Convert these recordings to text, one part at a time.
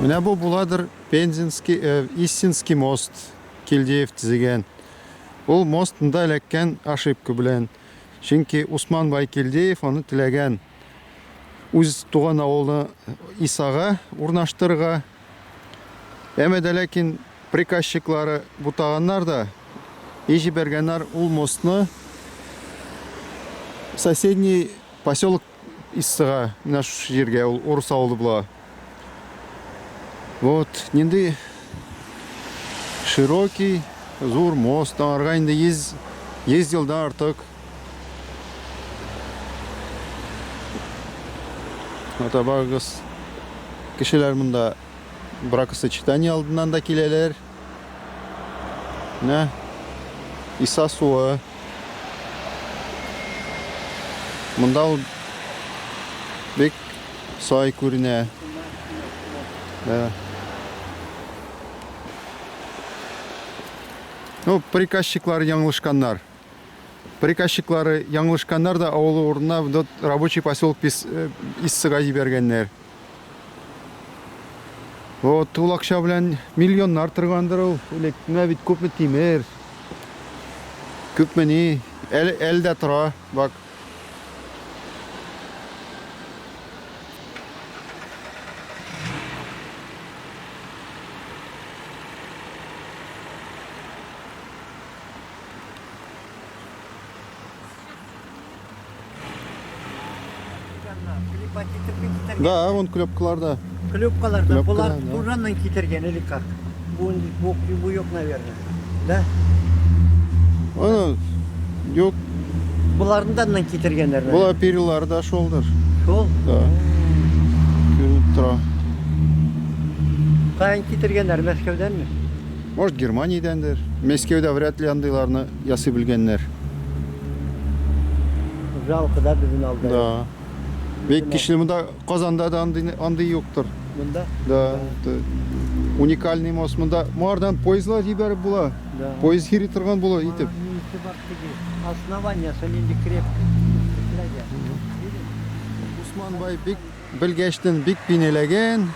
Менә бу буладыр Пензенский, э, Истинский мост Килдеев төзегән. Ул мост монда эләккән ошибка белән. Чөнки Усман бай Килдеев аны теләгән үз туган авылы Исага урнаштырырга. Әмма дә ләкин приказчиклары бутаганнар да и җибәргәннәр ул мостны соседний поселок Иссыга, менә шушы җиргә, ул урыс авылы була. Вот, нинди широкий, зур мост, аңарга инде 100, 100 елдан артык. Атабагыз, кешеләр монда бракосочетание алдыннан да киләләр. Менә Иса суы. Монда ул бик сай күренә. Да. Ну, приказчиклар яңлышканнар. Приказчиклары яңлышканнар да авылы урынына рабочий поселок э, Иссыга җибәргәннәр. Вот, ул акча белән миллионнар торгандыр ул. Элек менә бит күпме тимер, күпме ни, әле, әле дә тора, бак. Да, вон клепкалар да. Клепкалар да, булар Тураннан китергән или как? Бу бу бу юк, наверное. Да? Аны юк. Буларны да аннан китергәннәр. Була перилар да шулдыр. Шул? Да. Күренеп тора. Каян китергәннәр? Мәскәүдәнме? Может, Германиядәндер. Мәскәүдә вряд ли андыйларны ясый белгәннәр. Жалко, да, безнең алда. Да. Бик көчле монда Казанда да андый, андый юктыр. Монда? Да. Уникальный мост. Монда моңардан поездлар җибәреп була. Да. Поезд йөри торган була итеп. Нисе бар теге. Основаниясе нинди крепкий. Усман бай бик белгәчтен бик пинеләгән.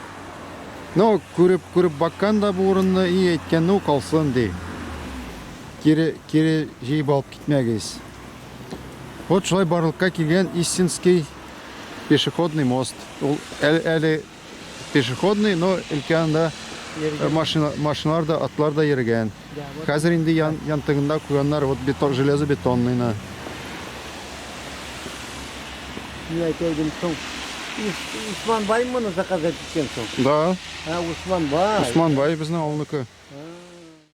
Ну, күреп, күреп баккан да бу урынны и әйткән, ну, калсын ди. Кире, кире җыеп алып китмәгез. Вот шулай барлыкка килгән Истинский пешеходный мост. Ул әле, әле пешеходный, но өлкә анда машина, машиналар да, атлар да йөргән. Хәзер инде ян, янтыгында куйганнар вот бетон, железобетонныйны. Ни әйтәйдем соң? Усман бай моны заказать иткән соң? Да. Ә, Усман бай. Усман бай безнең авылныкы.